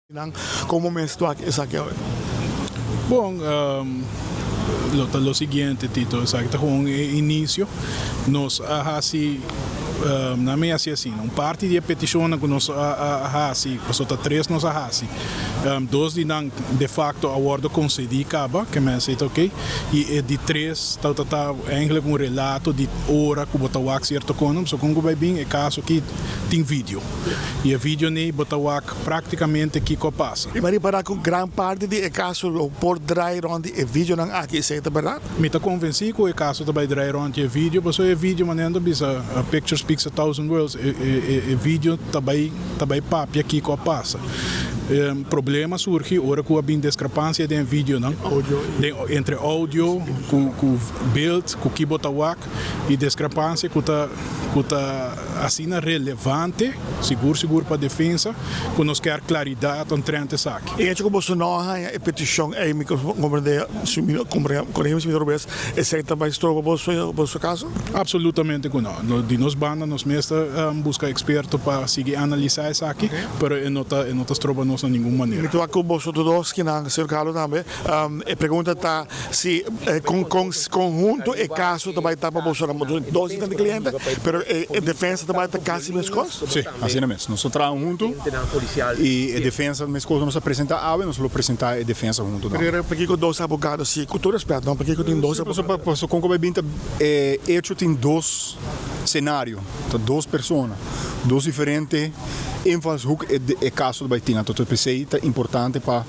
Nan komo mes tu aki esaki awe? Bon, lo ta lo siguiente, Tito, esaki ta gewoon e inicio. Nos a haci, nan mi haci asina, un parti di e peticionnan cu nos a haci, pasobra ta tres nos a haci, dos di nan de facto a wordo concedi caba, ke men esey ta ok, y e di tres tabata ta eigenlijk un relato di ora cu bo ta wak cierto conan, pasobra con cu bay bin e caso aki tin video, y e video ney bo ta wak. Práktikamente kiko a pasa? Mi a ripará ku gran parti di e kaso lo por drai rònt di e videonan aki, esei ta bèrdat? Mi ta konvensí ku e kaso ta bai drai rònt di e video, pasobra e video, manera nan ta bisa, a picture speaks a thousand words, e video ta bai ta bai papia kiko a pasa. Problema a surgi ora ku a bin deskrepansia den e videonan, den entre audio ku ku beeld, ku ki bo ta wak, i deskrepansia ku ta ku ta asina relevante, sigur sigur pa defensa, ku nos kier klaridat omtrent esaki. E hecho ku boso no a haña e petishon ei, mi komprende, si mi no komprende, korigimi si mi ta robes, esei ta bai stroba boso boso kaso? Absolutamente ku no. Di nos banda nos mes ta buska eksperto pa sigui analisá esaki, pero e no ta e no ta stroba nos na ningun manera. Mi ta wak ku boso tur dos kinan, señor Carlo tambe, e pregunta ta si kon kon konhunto e kaso ta bai ta pa boso nan dos diferente kliente pero e defensa ta bai ta kasi meskos? Si, asina mes. Nos ta traha huntu i e defensa meskos nos a presenta awe nos lo presenta e defensa huntu tambe. Pero pakiko dos abogado si? Ku tur respet no, pakiko tin dos abogado? Pasobra kon ku bai bin ta e echo tin dos senario, ta dos persona, dos diferente invalshoek e kaso ta bai tin. Anto p'esei ta importante pa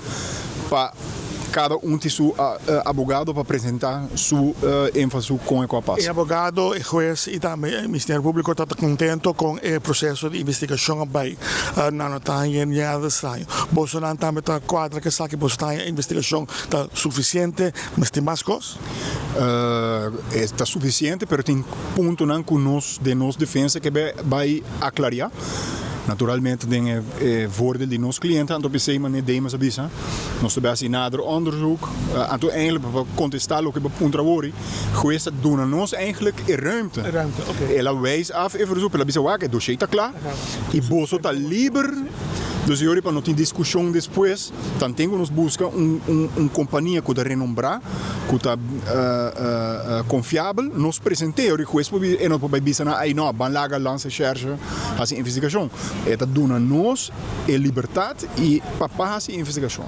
pa. Kada un tin su abogado pa presenta su enfasu kon e ku a pasa. E abogado, e hues i tambe e Ministerio Públiko ta kontento kon e proseso di investigashon a bai. Nan no ta haña nada straño. Bosonan tambe ta kuadra ku esaki? Boso ta haña e investigashon ta sufisiente? Mester mas kos? E ta sufisiente pero tin puntonan ku nos den nos defensa ke bai aklariá. Naturalmente den e voordeel di nos cliente, anto p'esey manera Demas a bisa, nos ta bay haci nader onderzoek, anto eigenlijk pa contesta loke bo puntra awor, huez a duna nos eigenlijk e ruimte. El a wijs af e verzoek, el a bisa wak e dossier ta cla y boso ta liber, dus yori pa no tin discusion despues. Tanten ku nos buska un kompania ku ta renombrá, ku ta konfiabel, nos present'é. Ora e hues por bisa, e no por bai bisa nan, ai no, ban laga Landsrecherche hasi investigashon. E ta duna nos e libertat i pa pa hasi investigashon.